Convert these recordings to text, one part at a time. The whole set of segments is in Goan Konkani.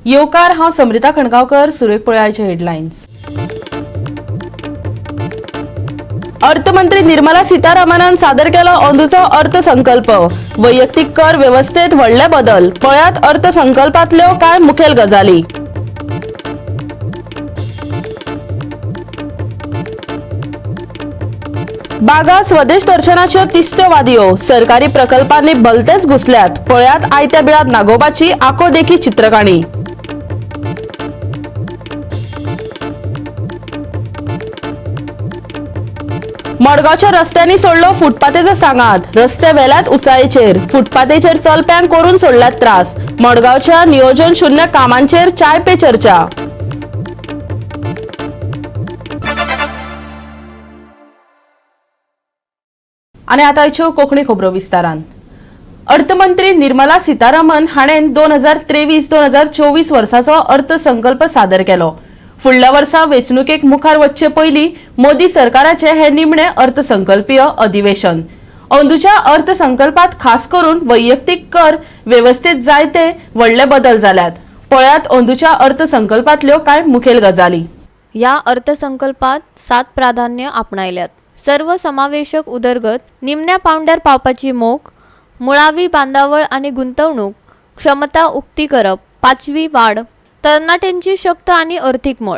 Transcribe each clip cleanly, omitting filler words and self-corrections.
येवकार, हांव समृता खणगांवकर. सुरवेक पळयाचे हेडलायन्स. अर्थमंत्री निर्मला सीतारामनान सादर केलो अंदूचो अर्थसंकल्प. वैयक्तीक कर वेवस्थेत व्हडले बदल. पळयात अर्थसंकल्पांतल्यो कांय मुखेल गजाली. बागा स्वदेश दर्शनाच्यो तिस्त्यो वादयो. सरकारी प्रकल्पांनी भलतेच घुसल्यात. पळयात आयत्या बिळात नागोबाची आको देखी चित्रकाणी. मडगांवच्या रस्त्यांनी सोडलो फुटपाथेचो सांगात. रस्ते वेल्यात उंचायेचेर. फुटपाथेचेर चलप्यांक करून सोडल्यात त्रास. मडगांवच्या नियोजन शून्य कामांचेर चाय पे चर्चा. आनी आतां आयच्यो कोंकणी खबरो विस्तारान. अर्थमंत्री निर्मला सीतारामन हाणें 2023 2024 वर्साचो अर्थसंकल्प सादर केलो. फुडल्या वर्सा वेंचणुकेक मुखार वचचे पयलीं मोदी सरकाराचे हे निमणे अर्थसंकल्पीय अधिवेशन. अंदूच्या अर्थसंकल्पात खास करून वैयक्तीक कर वेवस्थेत जायते व्हडले बदल जाल्यात. पळयात अंदूच्या अर्थसंकल्पांतल्यो कांय मुखेल गजाली. ह्या अर्थसंकल्पात 7 प्राधान्य आपणायल्यात. सर्वसमावेशक उदरगत, निमण्या पावंड्यार पावपाची मोख, मुळावी बांदावळ आनी गुंतवणूक क्षमता उक्ती करप, पाचवी वाड, तरणाट्यांची शक्त आनी अर्थीक मळ.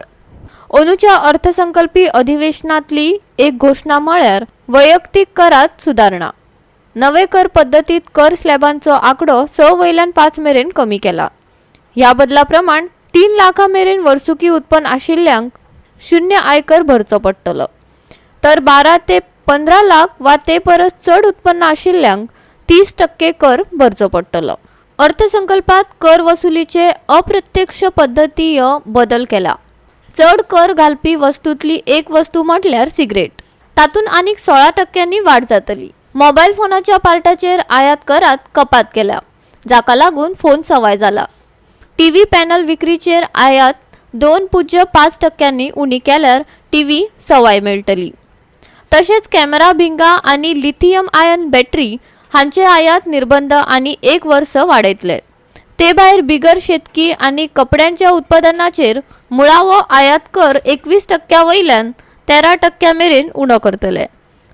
अंदूच्या अर्थसंकल्पी अधिवेशनांतली एक घोशणा म्हळ्यार वैयक्तीक करांत सुदारणा. नवे कर पद्दतीत कर स्लॅबांचो आंकडो 6 वयल्यान 5 मेरेन कमी केला. ह्या बदला प्रमाण 3 लाखां मेरेन वर्सुकी उत्पन्न आशिल्ल्यांक 0 आयकर भरचो पडटलो, तर 12 ते 15 लाख वा ते परस चड उत्पन्न आशिल्ल्यांक 30% कर भरचो पडटलो. अर्थसंकल्पात कर वसुलीचे अप्रत्यक्ष पद्दतीय बदल केला. चड कर घालपी वस्तूंतली एक वस्तू म्हटल्यार सिगरेट, तातूंत आनीक 16% वाड जातली. मोबायल फोनाच्या पार्टाचेर आयात करात कपात केल्या, जाका लागून फोन सवाय जाला. टीव्ही पॅनल विक्रीचेर आयात 2.5% उणी केल्यार टीव्ही सवाय मेळटली. तशेंच कॅमेरा भिंगा आनी लिथियम आयन बॅटरी हांचे आयात निर्बंध आनी 1 वर्स वाडयतले. ते भायर बिगर शेतकी आनी कपड्यांच्या उत्पादनाचेर मुळावो आयात कर 21% वयल्यान 13% मेरेन उणो करतले.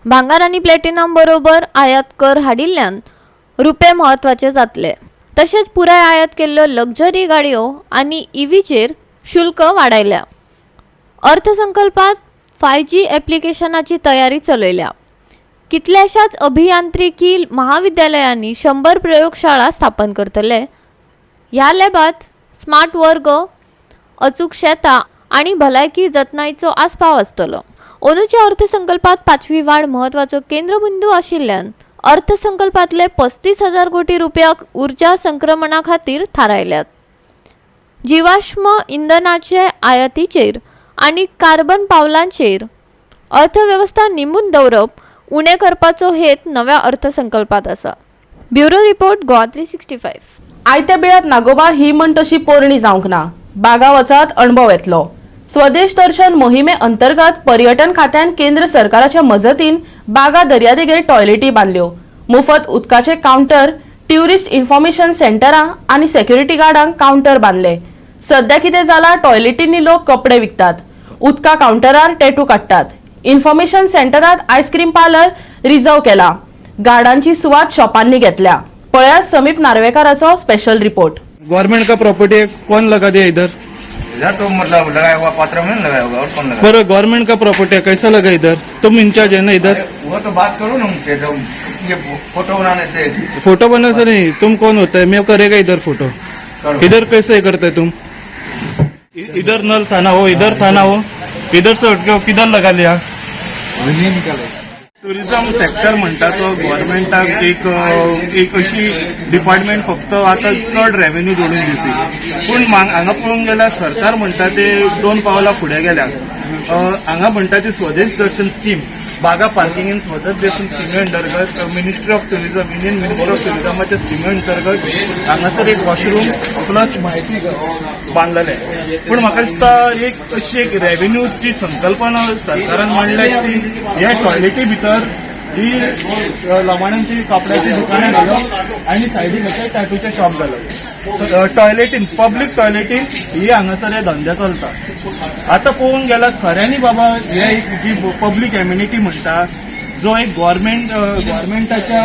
भांगर आनी प्लॅटिनम बरोबर आयात कर हाडिल्ल्यान रुपे म्हत्वाचे जातले. तशेंच पुराय आयात केल्ल्यो लक्झरी गाडयो आनी ईव्हीचेर शुल्क वाडयल्या. अर्थसंकल्पात 5G ॲप्लिकेशनाची तयारी चलयल्या. कितल्याशाच अभियांत्रिकी महाविद्यालयांनी 100 प्रयोगशाळा स्थापन करतले. ह्या लॅबात स्मार्ट वर्ग, अचूक शेतां आनी भलायकी जतनायचो आस्पाव आसतलो. अंदूच्या अर्थसंकल्पात पाचवी वाड म्हत्वाचो केंद्रबिंदू आशिल्ल्यान अर्थसंकल्पांतले 35,000 कोटी रुपया ऊर्जा संक्रमणा खातीर थारायल्यात. जीवाश्म इंधनाचे आयातीचेर आनी कार्बन पावलांचेर अर्थवेवस्था निंबून दवरप उणें करपाचो हेत नव्या अर्थसंकल्पात आसा. Bureau report, Goa 365. आयत्या बिळात नागोबा ही म्हण तशी पोरणी जावंक ना. बागा वचात, अणभव येतलो. स्वदेश दर्शन मोहिमे अंतर्गत पर्यटन खात्यान केंद्र सरकाराच्या मजतीन बागा दर्यादेगेर टॉयलेटी बांदल्यो. मुफत उदकाचे कावंटर, ट्युरिस्ट इन्फॉर्मेशन सेंटरां आनी सेक्युरिटी गार्डांक कावंटर बांदले. सध्या कितें जाला, टॉयलेटींनी लोक कपडे विकतात, उदका कावंटरार टॅटू काडटात, इन्फॉर्मेशन सेंटरात आयस्क्रीम पार्लर रिझर्व केला, गार्डांची सुवात शॉपांनी घेतल्या. पळयात समीप नार्वेकाराचो स्पेशल रिपोर्ट. गवर्नमेंट का प्रॉपर्टी है, कौन लगा दिया इधर? इधर तो मतलब लगाया हुआ पात्र में लगाया होगा, और कौन लगाया? पर गवर्नमेंट का प्रॉपर्टी है, कैसा लगा इधर? तुम इंचार्ज है ना इधर? अरे, वो तो बात करो ना उनसे, तो ये फोटो बनाने से फोटो बनाने से नहीं, तुम कौन होता है? मैं करेगा इधर फोटो. करो। इधर कैसे करते तुम? इधर नल था ना वो, इधर था ना वो, इधर से उठ के वो किधर लगा लिया? नहीं निकाले। टुरिझम सेक्टर म्हणटा तो गव्हर्मेंटाक एक अशी डिपार्टमेंट फक्त आतां चड रेवेन्यू जोडून दिवपी. पूण हांगा पळोवंक गेल्यार सरकार म्हणटा ते दोन पावलां फुडें गेल्या. हांगा म्हणटा ती स्वदेश दर्शन स्कीम, बागा पार्किंग इन स्वदेश दर्शन स्किमी अंतर्गत Ministry of Tourism, Indian Ministry of टुरिझमाच्या स्किमी अंतर्गत हांगासर एक वॉशरूम प्लस म्हायती बांदलेले. पूण म्हाका दिसता एक अशी एक रेवेन्यूची संकल्पना सरकारान मांडल्या ती ह्या टॉयलेटी भितर. ही लमाण्यांची कापडाची दुकानां घालप आनी सायडीक अशें टॅटूचे शॉप घालप. टॉयलेटीन, पब्लीक टॉयलेटीन ही हांगासर हे धंदे चलता. आतां पळोवंक गेल्यार खऱ्यांनी बाबा हे एक जी पब्लीक एम्युनिटी म्हणटा, जो एक गव्हर्मेंटाच्या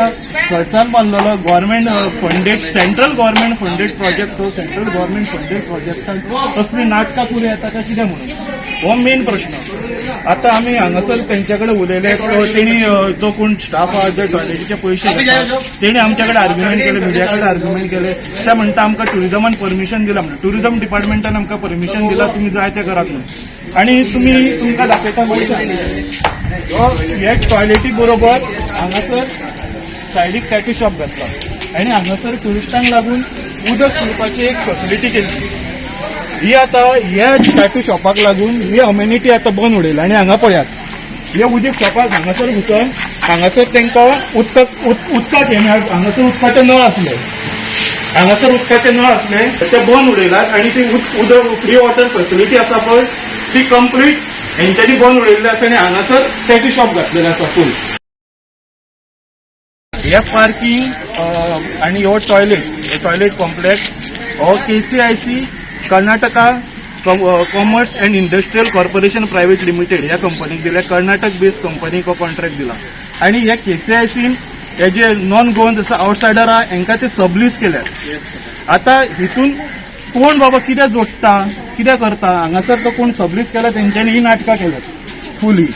खर्चान बांदलेलो government funded, central government funded project, तो सेंट्रल गव्हर्मेंट फंडेड प्रोजेक्टान असली नाटकां करूं येता काय कितें म्हणून हो मेन प्रश्न. आतां आमी हांगासर तेंच्या कडेन उलयले, तेणी जो कोण स्टाफ आहा जे टॉयलेटीचे पयशे घेता तेणी आमच्या कडेन आर्ग्युमेंट केले, मिडिया कडेन आर्ग्युमेंट केले. ते म्हणटा आमकां टुरिजमान परमिशन दिलां म्हणून, टुरिजम डिपार्टमेंटान आमकां परमिशन दिलां, तुमी जाय तें करात म्हणून. आनी तुमी तुमकां दाखयता हे टॉयलेटी बरोबर हांगासर सायडीक टॅटू शॉप घातला आनी हांगासर ट्युरिस्टांक लागून उदक पिवपाची एक फेसिलिटी केली. ही आतां ह्या टॅटू शॉपाक लागून ही अमेनिटी आतां बंद उडयला. आनी हांगा पळयात, हे उदीक शॉपाक हांगासर घुसून हांगासर तांकां उदक उदकाक हें हांगासर उदकाचे नळ आसले, हांगासर उदकाचे नळ आसले ते बंद उडयलात. आनी ती उदक फ्री वॉटर फेसिलिटी आसा पळय ती कंप्लीट हेंच्यांनी बंद उडयल्ली आसा आनी हांगासर टॅटू शॉप घातलेलें आसा फूल. हे पार्किंग आनी हो टॉयलेट कॉम्प्लेक्स हो KCIC Karnataka Commerce and Industrial Corporation Private Limited ह्या कंपनीक दिल्या. कर्नाटक बेस्ड कंपनीक हो कॉन्ट्रॅक्ट दिला आनी ह्या केसीआयसीन हे जे नॉन गोवन जसं आउटसायडर आहा हेंकां ते सबलीज केल्यात. आतां हितून कोण बाबा कितें जोडटा, कितें करता, हांगासर तो कोण सबलीज केला तेंच्यांनी ही नाटकां केल्यात फुली.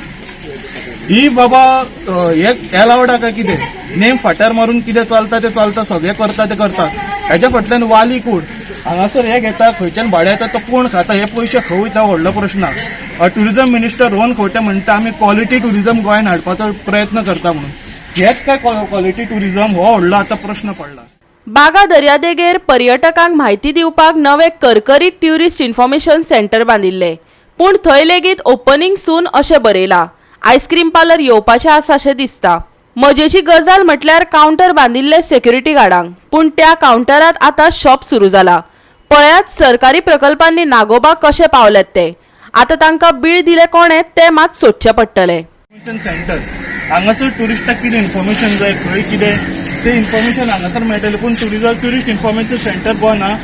ही बाबा हे एलावड काय कितें नेम फाट्यार मारून कितें चलता तें चलता, सगळें करता तें करता. हेच्या फाटल्यान वाली कोण हांगासर हे घेता, खंयच्यान भाडें येता, तो कोण खाता, हे पयशे खंय वयता व्हडलो प्रश्न. टुरिझम मिनिस्टर रोहन खंवटे म्हणटा आमी क्वॉलिटी टुरिझम गोंयान हाडपाचो प्रयत्न करता म्हणून, हेच काय क्वॉलिटी टुरिझम हो व्हडलो आतां प्रश्न पडला. बागा दर्यादेगेर पर्यटकांक म्हायती दिवपाक नवे करकरीत ट्युरिस्ट इन्फॉर्मेशन सेंटर बांदिल्ले, पूण थंय लेगीत ओपनिंग सून अशें बरयलां. आयस्क्रीम पार्लर येवपाचें आसा अशें दिसता. मजेची गजाल म्हटल्यार कावंटर बांदिल्ले सेक्युरिटी गार्डांक, पूण त्या कावंटरात आतां शॉप सुरू जाला. पळयात सरकारी प्रकल्पांनी नागोबा कशे पावल्यात ते. आतां तांकां बीळ दिलें कोणें तें मात सोदचें पडटलें. इन्फॉर्मेशन सेंटर हांगासर ट्युरिस्टाक कितें इन्फॉर्मेशन जाय, खंय कितें तें इन्फॉर्मेशन हांगासर मेळटलें, पूण ट्युरिस्ट इन्फॉर्मेशन सेंटर बंद आहा.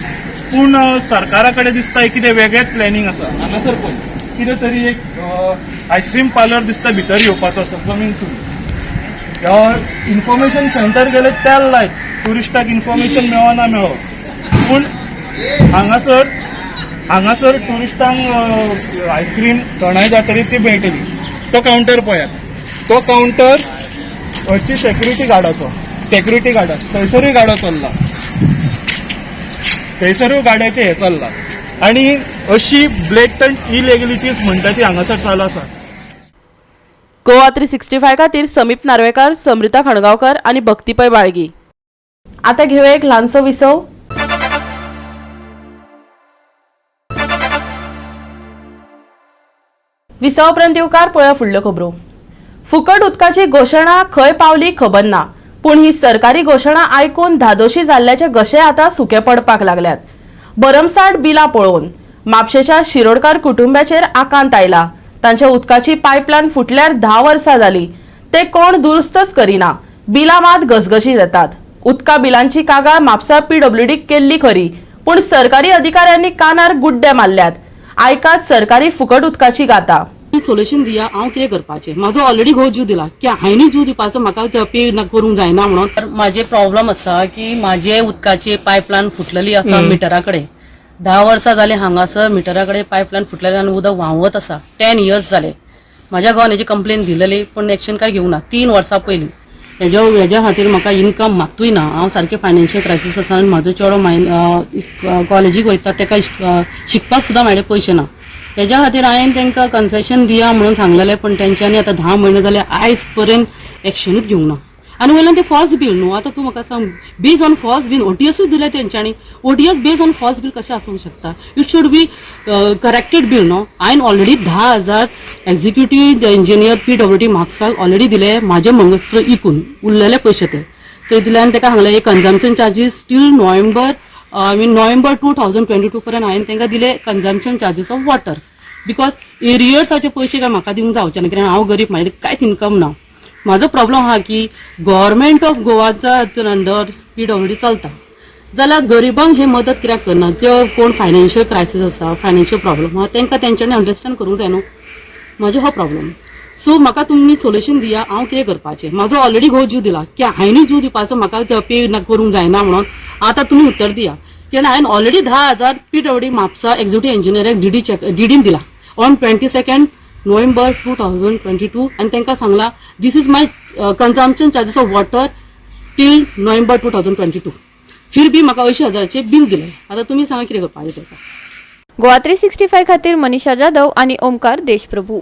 पूण सरकारा कडेन दिसता कितें वेगळेंच प्लॅनिंग आसा. हांगासर पळय कितें तरी एक आयस्क्रीम पार्लर दिसता भितर येवपाचो आसा, कमींग सून. इन्फॉर्मेशन सेंटर गेले तेल लायत ट्युरिस्टाक इन्फॉर्मेशन मेळो ना मेळो, पूण हांगासर ट्युरिस्टांक आयस्क्रीम थंडाय जातरी ती मेळटली. तो कावंटर पळयात, तो कावंटर हरशी सेक्युरिटी गार्डाचो, सेक्युरिटी गार्डाक थंयसरूय गाडो चल्ला, थंयसरूय गाड्याचें हें चल्लां. आनी अशी ब्लेटंट इलिगलिटीज म्हणटा ती हांगासर चालू आसा. गोवा 365 खातीर समीप नार्वेकार, समृता खणगांवकर आनी भक्ती पै बाळगी. आता घेऊया एक ल्हानसो विसव. विसवा उपरांत येवकार. पळया फुडल्यो खबरो. फुकट उदकाची घोशणा खंय पावली खबर ना, पूण ही सरकारी घोशणा आयकून धादोशी जाल्ल्याचे घशे आतां सुके पडपाक लागल्यात. भरमसाठ बिलां पळोवन म्हापशेच्या शिरोडकार कुटुंबाचेर आकांत आयला. तांच्या उदकाची पायपलायन फुटल्यार 10 वर्सां जाली, ते कोण दुरुस्तच करिना. बिलां मात घसघशीत येतात. उदका बिलांची कागाळ म्हापसा पीडब्ल्यूडीक केल्ली खरी, पूण सरकारी अधिकाऱ्यांनी कानार गुड्डे मारल्यात. आयकात सरकारी फुकट उदकाची गाथा. सोल्युशन दिया. हांव कितें करपाचें? म्हाजो ऑलरेडी घोव जीव दिला की हांवें जीव दिवपाचो, म्हाका पे करूंक जायना म्हणून. तर म्हाजे प्रॉब्लम आसा की म्हाजे उदकाची पायपलायन फुटलेली आसा मिटरा कडेन. 10 वर्सां जाली हांगासर मिटरा कडेन पायपलायन फुटलेली आनी उदक व्हांवत आसा. 10 इयर्स जाले. म्हाज्या घोवान हेजी कंप्लेन दिलेली, पूण एक्शन काय घेवंक ना 3 वर्सां पयलीं. हेज्या खातीर म्हाका इनकम मात्तूय ना. हांव सारकें फायनान्शियल क्रायसीस आसा आनी म्हाजो चेडो मायन कॉलेजीक वयता, तेका शिकपाक सुद्दां म्हाजे पयशे ना. हेज्या खातीर हांवें तांकां कन्सेशन दिया म्हणून सांगलेलें, पूण तेंच्यांनी आतां 10 म्हयने जाले, आयज पर्यंत एक्शनूच घेवंक ना. आनी वयल्यान ते फॉल्स बील न्हू. आतां तूं म्हाका सांग, बेज ऑन फॉल्स बील ओटीएसूय दिले तेंच्यांनी. OTS based on false bill कशें आसूंक शकता? It should be corrected bill न्हू. हांवें ऑलरेडी 10,000 एक्झिक्युटीव इंजिनियर पीडब्ल्यूडी म्हापसाक ऑलरेडी दिले. म्हाजें मंगळसूत्र इकून उरलेले पयशे ते ते दिले आनी ताका सांगलें consumption charges till November, I mean November 2022 पर्यंत हांवें तांकां दिले consumption charges of water, because एरियर्साचे पयशे काय म्हाका दिवंक जावचे ना, कित्याक हांव गरीब, म्हाजे कांयच इनकम ना. म्हाजो प्रॉब्लम आहा की गव्हर्मेंट ऑफ गोवाचा अंडर पीडब्ल्यूडी चलता जाल्यार गरिबांक हे मदत कित्याक करना? जे कोण फायनान्शियल क्रायसीस आसा, फायनान्शियल प्रॉब्लम आहा, तांकां तेंच्यांनी अंडरस्टँड करूंक जाय न्हू. म्हजो हो प्रॉब्लम. सो म्हाका तुमी सोल्युशन दिया. हांव कितें करपाचें? म्हाजो ऑलरेडी घोव जीव दिला की हांवें जीव दिवपाचो, म्हाका पे करूंक जायना म्हणून. आतां तुमी उत्तर दिया, कित्याक हांवें ऑलरेडी 10,000 पीडब्ल्यूडी म्हापसा एक्झिक्युटीव इंजिनियराक डीडी चेक डीडीन दिला on 22 November 2022 आनी तांकां सांगला, this is my consumption charges of water till November 2022. फिर बी म्हाका 80 हजाराचें बील दिलें. आतां तुमी सांगा कितें करपाचें ताका. गोवा 365 खातीर मनीषा जाधव आणि ओमकार देशप्रभू.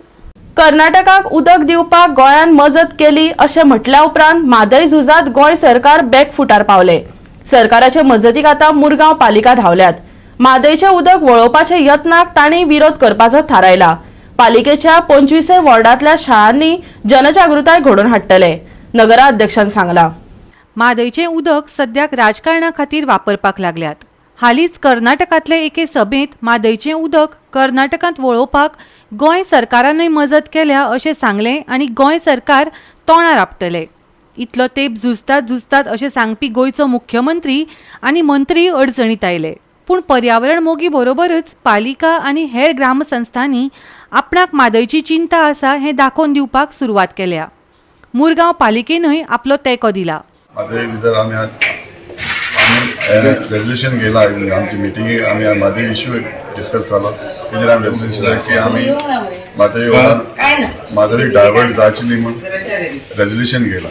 कर्नाटकाक उदक दिवपाक गोंयान मजत केली अशें म्हटल्या उपरांत म्हादय झुजात गोंय सरकार बॅकफुटार पावले. सरकाराचे मजतीक आतां मुरगांव पालिका धांवल्यात. म्हादयचें उदक वळोवपाच्या यत्नाक तांणी विरोध करपाचो थारायला. पालिकेच्या 25 वॉर्डांतल्या शाळांनी जनजागृताय घडोवन हाडटले, नगराध्यक्षान सांगला. म्हादयचें उदक सद्याक राजकारणा खातीर वापरपाक लागल्यात. हालींच कर्नाटकांतले एके सभेंत म्हादयचें उदक कर्नाटकांत वळोवपाक गोंय सरकारानूय मजत केल्या अशें सांगलें आनी गोंय सरकार तोंडार आपटले. इतलो तेंप झुजतात झुजतात अशें सांगपी गोंयचो मुख्यमंत्री आनी मंत्री अडचणीत आयले. पूण पर्यावरण मोगी बरोबरच पालिका आनी हेर ग्रामसंस्थांनी आपणाक म्हादयची चिंता आसा हें दाखोवन दिवपाक सुरवात केल्या. मुरगांव पालिकेनूय आपलो तेंको दिला. म्हादय भितर आमी रेजल्युशन घेयला. आमची मिटिंगे आमी म्हादय इश्यू डिस्कस जालो. तेजेर आमी रेजल्युशन की आमी म्हादय म्हादय डायवर्ट जावची न्ही म्हूण रेजल्युशन घेयला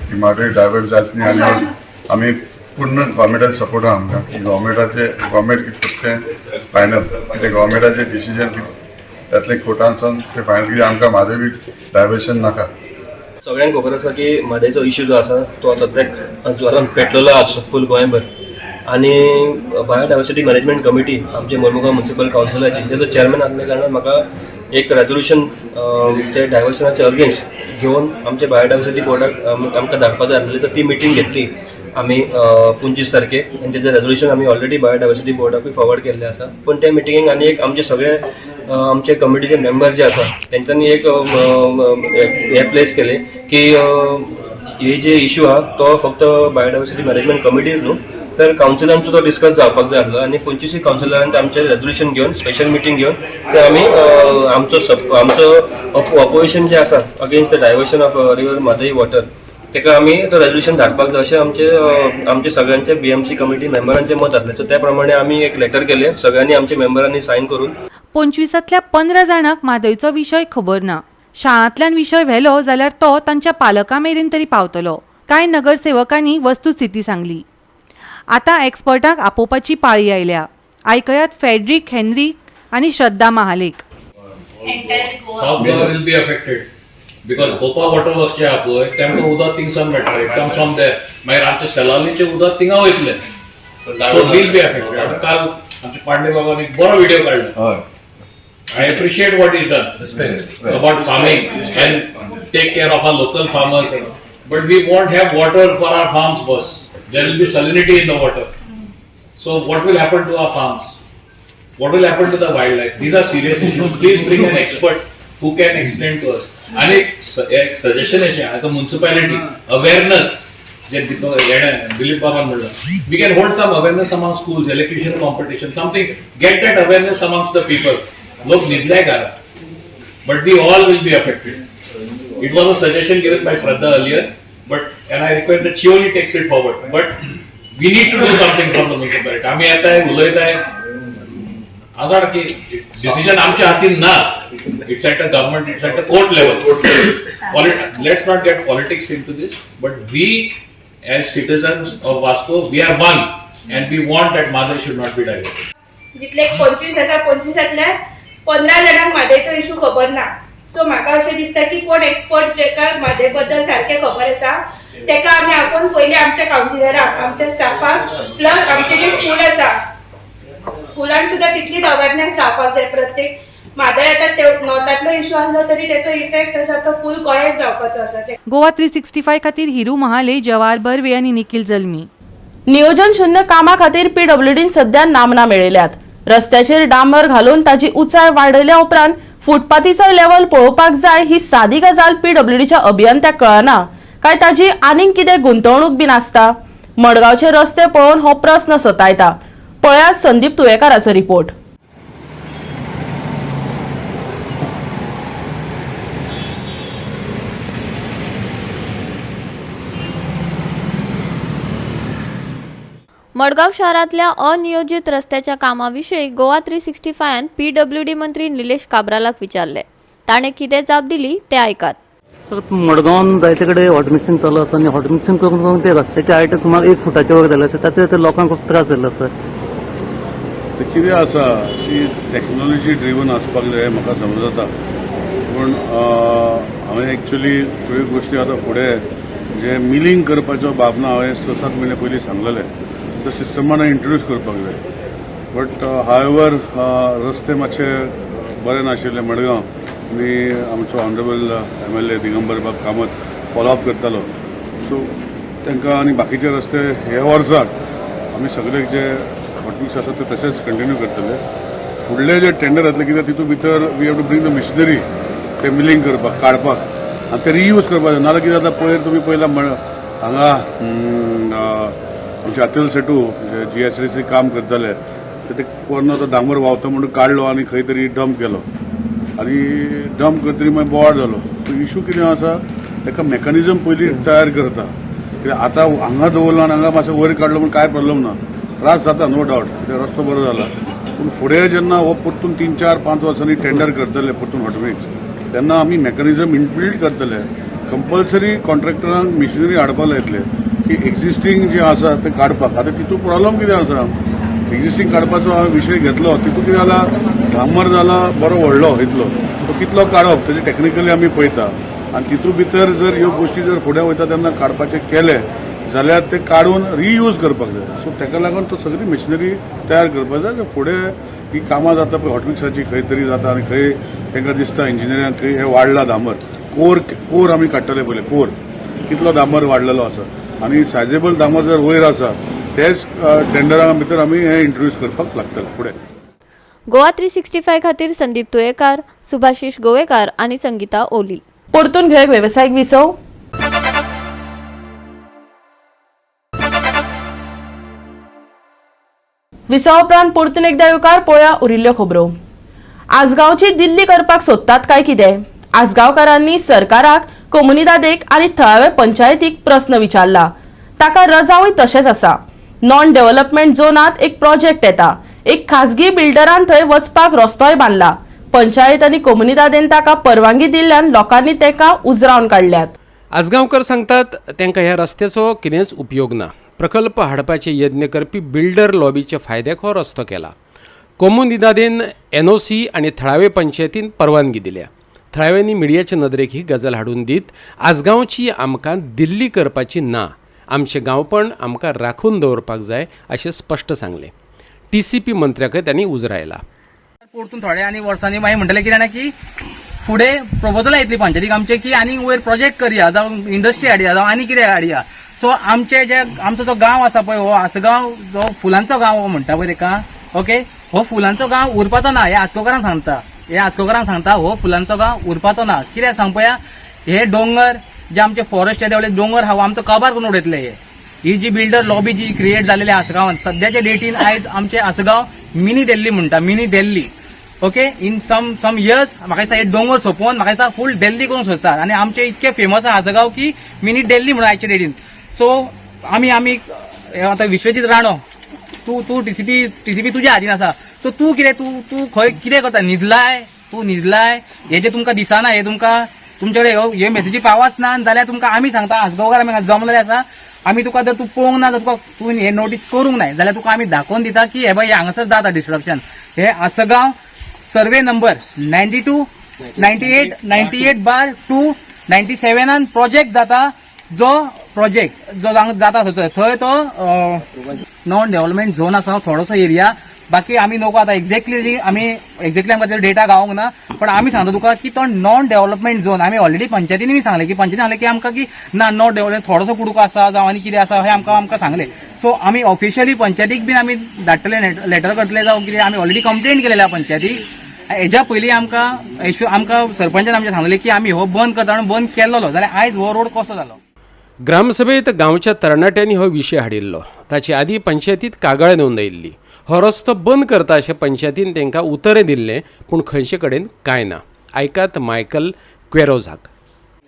की म्हादय डायवर्ट जावची न्ही. आनी आमी पूर्ण गव्हर्मेंटाचे सपोर्ट आहा आमकां की गव्हर्मेंटाचे, गव्हर्मेंट कितें तें फायनल, कितें गव्हर्मेंटाचें डिसिजन कितें जातलें कोर्टानसून तें फायनल, कितें आमकां म्हादय डायवर्शन नाका. सगळ्यांक खबर आसा की म्हादयचो इश्यू जो आसा तो सद्याक जोरान पेटलेलो आसा फूल गोंयभर. आनी बायोडायवर्सिटी मॅनेजमेंट कमिटी आमचे मोर्मुगांव म्युनिसिपल कावन्सिलाची, तेजो चेअरमॅन आसल्या कारणान म्हाका एक रेजोल्युशन ते डायवर्सनाचे अगेन्स्ट घेवन आमचे बायोडायवर्सिटी बोर्डाक आमकां धाडपा जाय आसलेली. तर ती मिटींग घेतली आमी 25 तारखेक आनी तेजें रेजोल्युशन आमी ऑलरेडी बायोडायवर्सिटी बोर्डाकूय फॉरवर्ड केल्लें आसा. पूण त्या मिटिंगेक आनी एक आमचे सगळे आमचे कमिटीचे मेंबर जे आसा तेंच्यांनी एक हें प्लेस केलें की हे जे इश्यू आहा तो फक्त बायोडायवर्सिटी मॅनेजमेंट कमिटीच न्हू, तर कावन्सिलान सुद्दां डिस्कस जावपाक जाय आसलो. आनी 25 कावन्सिलरान आमचें रेजोल्युशन घेवन, स्पेशल मिटींग घेवन ते आमी आमचो ऑपोजिशन जें आसा against the diversion of river Mhadei water, तेका आमी तो रेजोल्युशन धाडपाक जाय अशें आमचे सगळ्यांचे बीएमसी कमिटी मेंबरांचें मत आसलें. सो त्या प्रमाणे आमी एक लेटर केलें सगळ्यांनी आमच्या मेंबरांनी सायन करून. 25तांतल्या 15 जाणांक म्हादयचो विशय खबर ना. शाळांतल्यान विशय व्हेलो जाल्यार तो तांच्या पालकां मेरेन तरी पावतलो. कांय नगरसेवकांनी वस्तुस्थिती सांगली. आतां एक्सपर्टांक आपोवपाची पाळी आयल्या. आयकयात फेड्रिक हेनरी आनी श्रद्धा महालेक. South Goa will be affected because Mopa water works जे आहा पळय, तेमकां उदक थिंगसान मेळटा. It comes from there. मागीर आमच्या सेलावलीचें उदक थिंगा वयतलें, सो will be affected. आतां काल आमच्या पांडे बाबान एक बरो व्हिडिओ काडलो. I appreciate what is done about farming and take care of our local farmers. But we won't have water for our farms, boss. There will be salinity in the water. So what will happen to our farms? What will happen to the wildlife? These are serious issues. Please bring an expert who can explain to us. आणि एक सजेशन अशें, as a municipality, awareness जे हेणें दिलीप बाबान म्हणलं, we can hold some awareness among schools, elocution competition, something, get that awareness amongst the people. लोक न्हिदले घरा, but we all will be affected. It was a suggestion given by Shraddha earlier, but and I request that she only takes it forward. But we need to do something from the municipality. आम्ही येताय, उलयताय, आजार की डिसिजन आमच्या हातीन ना. It's at a government, it's at a court level. Let's not get politics into this, but we as citizens of Vasco, we are one and we want that Mhadei should not be diverted. जितले 25 आसा, 25तांतल्या 15 जाणांक म्हादयचो इशू खबर ना. सो म्हाका अशें दिसता की कोण एक्सपर्ट जेका म्हादय बद्दल सारकें खबर आसा, तेका आमी आपोवन पयलीं आमच्या कावन्सिलराक, आमच्या स्टाफाक, प्लस आमचे जे स्कूल आसा, स्कुलान सुद्दां तितलीच अवेरनेस जावपाक जाय. प्रत्येक म्हादय आतां ते नॉर्थांतलो इशू आसलो तरी तेचो इफेक्ट आसा तो फूल गोंयांत जावपाचो आसा. गोवा 365 खातीर हिरू महाले, जवाहर बर्वे आनी निखिल जल्मी. नियोजन शून्य कामा खातीर पीडब्ल्यूडीन सध्या नामना मेळयल्यात. रस्त्याचेर डांबर घालून ताची उंचाय वाडयल्या उपरांत फुटपाथीचो लेवल पळोवपाक जाय ही सादी गजाल पीडब्ल्यूडीच्या अभियंत्याक कळना काय ताजी आनीक कितें गुंतवणूक बीन आसता. मडगांवचे रस्ते पळोवन हो प्रस्न सतायता. पळयात संदीप तुयेकाराचो रिपोर्ट. मडगांव शारांतल्या अनियोजित रस्त्याच्या कामाविशीं गोवा 365 पीडब्ल्यूडी मंत्री निलेश काब्रालाक विचारले. ताणें कितें जाप दिली ते आयकात. सर, मडगांवान जायते कडेन हॉट मिक्सिंग चालू आसा आनी हॉट मिक्सिंग करून करून ते रस्त्याचे हायट सुमार 1 फुटाच्या वयर जाल्ले आसा. ताचेर ते लोकांक खूब त्रास जाल्लो आसा. ते कितें आसा अशी टॅक्नोलॉजी ड्रिवन आसपाक जाय म्हाका समजता, पूण हांवें एक्चुली थोड्यो गोश्टी आतां फुडें जे मिलींग करपाचो बाब ना हांवें 6-7 म्हयने पयलीं सांगलेलें, ते सिस्टमान इंट्रोड्यूस करपाक जाय. बट हावेवर रस्ते मातशे बरे नाशिल्ले मडगांव आनी आमचो ऑनरेबल MLA Digambar बाब कामत फॉलोअप करतालो. सो तांकां आनी बाकीचे रस्ते हे वर्साक आमी सगळे जे हॉटमिक्स आसा ते तशेंच कंटिन्यू करतले. फुडले जे टेंडर जातले कित्याक तितूंत भितर we have to bring the machinery ते मिलींग करपाक काडपाक आनी ते रियूज करपाक जाय. नाजाल्यार कितें जाता, पयर तुमी पळयला हांगा आमचे अतुल सेटू जे GSDC काम करताले ते पोरनो तो डांबर व्हांवता म्हणून काडलो आनी खंय तरी डंप केलो आनी डंप करतरी मागीर बोवाळ जालो. सो इशू कितें आसा, ताका मेकॅनिजम पयलीं तयार करता. कित्याक आतां हांगा दवरलो आनी हांगा मातसो वयर काडलो म्हूण कांय प्रॉब्लम ना, त्रास जाता नो डावट, कित्याक रस्तो बरो जाला. पूण फुडें जेन्ना हो परतून 3-4-5 वर्सांनी टेंडर करतले परतून हॉटमिक्स, तेन्ना आमी मेकॅनिजम इनबिल्ड करतले. कंपल्सरी कॉन्ट्रॅक्टरांक मिशिनरी हाडपाक लायतले की एक्झिस्टींग जे आसा ते काडपाक. आतां तितूंत प्रॉब्लम कितें आसा, एक्झिस्टींग काडपाचो हांवें विशय घेतलो, तितूंत कितें जाला, डांबर जाला बरो व्हडलो इतलो, तो कितलो काडप तेजे टॅक्निकली आमी पळयता आनी तितूंत भितर जर ह्यो गोश्टी जर फुडें वयता तेन्ना काडपाचें केलें जाल्यार ते काडून रियूज करपाक जाय. सो ताका लागून तो सगळी मिशिनरी तयार करपाक जाय. फुडें ही कामां जाता पळय हॉटमिक्साची खंय तरी जाता आनी खंय तांकां दिसता इंजिनियरांक खंय हें वाडलां डांबर, कोर आमी काडटले पयलें, कोर कितलो डांबर वाडलेलो आसा आनी सायजेबल डांबर जर वयर आसा तेच टेंडरा भितर आमी हें इंट्रोड्यूस करपाक लागतलें फुडें. गोवा 365 खातीर संदीप तुयेकार, सुभाषिश गोवेकार आनी संगीता ओली. परतून घेवंक वेवसायीक विसव. विसवा उपरांत परतून एकदा येवकार पळया उरिल्ल्यो खबरो. आसगांवची दिल्ली करपाक सोदतात काय कितें? आसगांवकारांनी सरकाराक, कोमुनिदादेक आनी थळावे पंचायतीक प्रस्न विचारला. ताका रजावूय तशेंच आसा. नॉन डेव्हलपमेंट झोनांत एक प्रोजेक्ट येता, एक खासगी बिल्डरान थंय वचपाक रस्तोय बांदला. पंचायत आनी कोमुनिदादेन ताका परवानगी दिल्ल्यान लोकांनी ताका उजरावन काडल्यात. आसगांवकर सांगतात तांकां ह्या रस्त्याचो कितेंच उपयोग ना. प्रकल्प हाडपाचे यत्न करपी बिल्डर लॉबीच्या फायद्याक हो रस्तो केला. कोमुनिदादेन NOC आनी थळावे पंचायतीन परवानगी दिल्या. थळाव्यांनी मिडियाचे नदरेक ही गजाल हाडून दीत आसगांवची आमकां दिल्ली करपाची ना, आमचें गांवपण आमकां राखून दवरपाक जाय अशें स्पश्ट सांगलें. TCP मंत्र्याकय तांणी उजरायला. परतून थोडे आनी वर्सांनी मागीर म्हणटलें कितें जाणा की फुडें प्रपोजलां येतली पंचायतीक आमचे की आनी वयर प्रोजेक्ट करया, जावं इंडस्ट्री हाडया, जावं आनी कितें हाडया. सो आमचे जे आमचो जो गांव आसा पळय, हो आसगांव जो फुलांचो गांव हो म्हणटा पळय तेका, ओके, हो फुलांचो गांव उरपाचो ना. हे आसगांवकारांक सांगता, हे आसगांवकारांक सांगता, हो फुलांचो गांव उरपाचो ना. कित्याक सांग पळया, हे डोंगर जे आमचे फॉरेस्ट येदे डोंगर हा आमचो काबार करून उडयतले. हे ही जी बिल्डर लॉबी जी क्रिएट जालेली आसगांवान सद्याच्या डेटीन आयज आमचे आसगांव मिनी दिल्ली म्हणटा, mini Delhi. Okay, in some years म्हाका दिसता हे डोंगर सोंपोवन म्हाका दिसता फूल दिल्ली करूंक सोदतात आनी आमचे इतके फेमस आसा आसगांव की मिनी दिल्ली म्हणून आयच्या डेटीन. सो आमी आमी आतां विश्वजीत राणो, तूं तूं टीसीपी तुज्या हातीन आसा, सो तूं कितें तूं तूं खंय कितें करता, न्हिदलाय तूं न्हिदलाय, हेजें तुमकां दिसना, हे तुमकां तुमचे कडेन ह्यो मेसेजी पावच ना जाल्यार तुमकां आमी सांगता आसगांवकार आमी जमलेले आसा, आमी तुका जर तूं पळोवंक ना, जर तुका तूं हे नोटीस करूंक नाय जाल्यार तुका आमी दाखोवन दिता की हे बाय हांगासर जाता डिस्ट्रक्शन. हे आसगांव सर्वे नंबर 92 98 98/2 97 प्रोजेक्ट जाता, जो प्रोजेक्ट जो जाता थंय तो नॉन डेव्हलपमेंट झोन आसा, थोडोसो एरिया. बाकी आमी नको आतां एक्झॅक्टली आमी एक्झॅक्टली आमकां डेटा गावोंक ना, पण आमी सांगता तुका की तो नॉन डेव्हलपमेंट झोन आमी ऑलरेडी पंचायतीन सांगलें की पंचायतीन सांगलें की आमकां की ना नॉन डेव्हलपमेंट थोडोसो कुडको आसा जावं आनी कितें आसा हें आमकां आमकां सांगलें. सो आमी ऑफिशियली पंचायतीक बीन आमी धाडटले, लेटर करतले जावं कितें, आमी ऑलरेडी कंप्लेन केलेले आसा पंचायतीक. हेज्या पयलीं आमकां आमकां सरपंचान आमचें सांगलें की आमी हो बंद करता म्हणून बंद केल्लो, जाल्यार आयज हो रोड कसो जालो? ग्रामसभेत गांवच्या तरणाट्यांनी हो विशय हाडिल्लो. ताचे आदीं पंचायतीत कागाळ नोंदयिल्ली. हो रस्तो बंद करता अशें पंचायतीन तांकां उतरें दिल्लें, पूण खंयचे कडेन कांय ना. आयकात मायकल क्वेरोझाक.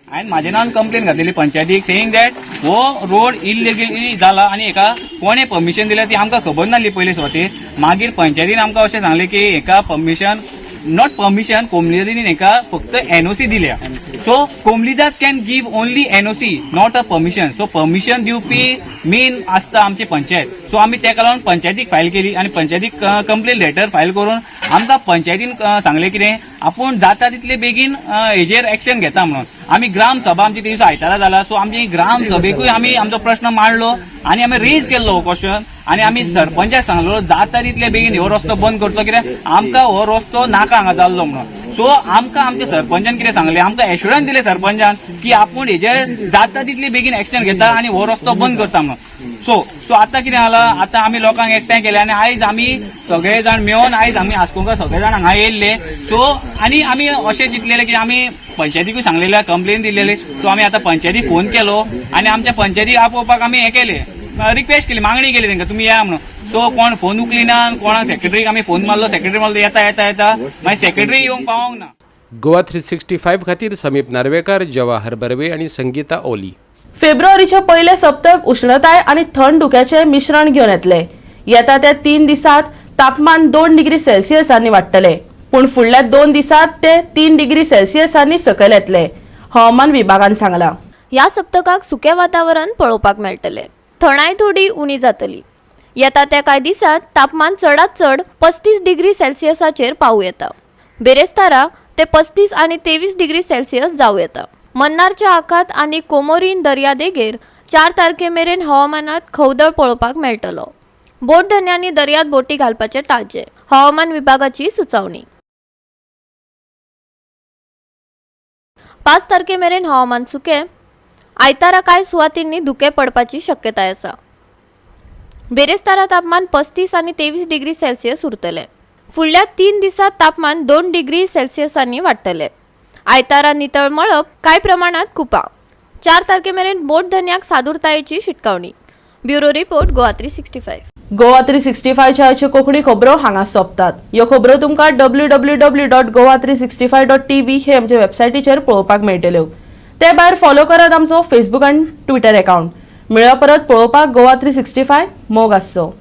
हांवें म्हाजे नांवान कंप्लेन घातलेली पंचायतीक, सेईंग that हो रोड इलिगली जाला आनी हेका कोणें परमिशन दिल्या ती आमकां खबर नासली पयले सुरवातेर. मागीर पंचायतीन आमकां अशें सांगलें की हेका परमिशन, not permission, कोमलिदादीन हेका फक्त एनओसी दिल्या. So Comunidade can give only NOC, not a permission. So permission दिवपी मेन आसता आमची पंचायत. सो आमी तेका लागून पंचायतीक फायल केली आनी पंचायतीक कंप्लेन लेटर फायल करून आमकां पंचायतीन सांगलें कितें आपूण जाता तितले बेगीन हेजेर एक्शन घेता म्हणून. आमी ग्राम सभा आमची ते दिसा आयतारा जाला, सो आमची ग्राम सभेकूय आमी आमचो प्रश्न मांडलो आनी आमी रेज केल्लो हो क्वेश्चन आनी आमी सरपंचाक सांगलो जाता तितले बेगीन हो रस्तो बंद करचो, कित्याक आमकां हो रस्तो नाका हांगा जाल्लो म्हणून. सो आमकां आमच्या सरपंचान कितें सांगलें, आमकां एश्युरन्स दिलें सरपंचान की आपूण हेजेर जाता तितले बेगीन एक्शन घेता आनी हो रस्तो बंद करता म्हणून. सो सो आतां कितें जालां, आतां आमी लोकांक एकठांय केले आनी आयज आमी सगळे जाण मेळोन आयज आमी आस्कोंकार सगळे जाण हांगा येयल्ले. सो आनी आमी अशें चिंतलेले की आमी पंचायतीकूय सांगलेले, कंप्लेन दिलेले. सो आमी आतां पंचायतीक फोन केलो आनी आमच्या पंचायतीक आपोवपाक आमी हें केलें, रिक्वेस्ट केली, मागणी केली तांकां तुमी या म्हणून. सो कोण फोन उखलिना, कोणा सेक्रेटरीक आमी फोन मारलो, सेक्रेटरी मारलो येता येता येता, मागीर सेक्रेटरी येवंक पावोंक ना. गोवा 365 खातीर समीप नार्वेकार, जवाहर बर्वे आनी संगीता ओली. फेब्रुवारीच्या पयले सप्तक उष्णताय आनी थंड धुक्याचें मिश्रण घेवन येतले. येता त्या 3 दिसांत तापमान 2 डिग्री सेल्सियसांनी वाडटले, पूण फुडल्या 2 दिसांत ते 3 डिग्री सेल्सियसांनी सकयल येतले, हवामान विभागान सांगलां. ह्या सप्तकाक सुकें वातावरण पळोवपाक मेळटलें. थंडाय थोडी उणी जातली. येता त्या कांय दिसांत तापमान चडात चड 35 डिग्री सेल्सियसाचेर पावूं येता. बेरेस्तारा ते 35 आनी 23 डिग्री सेल्सियस जावं येता. मन्नारच्या आखात आनी कोमोरीन दर्यादेगेर 4 तारखे मेरेन हवामानात खवदळ पळोवपाक मेळटलो. बोट धन्यांनी दर्यात बोटी घालपाचें टाळचें, हवामान विभागाची सुचोवणी. 5 तारखे मेरेन हवामान सुकें. आयतारा कांय सुवातींनी धुकें पडपाची शक्यताय आसा. बेरेस्तारा तापमान 35 आनी 23 डिग्री सेल्सियस उरतलें. फुडल्या 3 दिसांत तापमान 2 डिग्री सेल्सियसांनी वाडटलें. आयतारा नितळ मळब, कांय प्रमाणात कुपां. 4 तारखे मेरेन बोट धनयाक सादुरतायेची शिटकावणी. Bureau report, Goa 365. Goa 365 च्या कोंकणी खबरो हांगा सोंपतात. ह्यो खबरो तुमकां www.goa365.tv हे आमच्या वेबसायटीचेर पळोवपाक मेळटल्यो. ते भायर फॉलो करात आमचो फेसबूक आनी ट्विटर अकाउंट. मेळया परत पळोवपाक गोवा 365. मोग आसचो.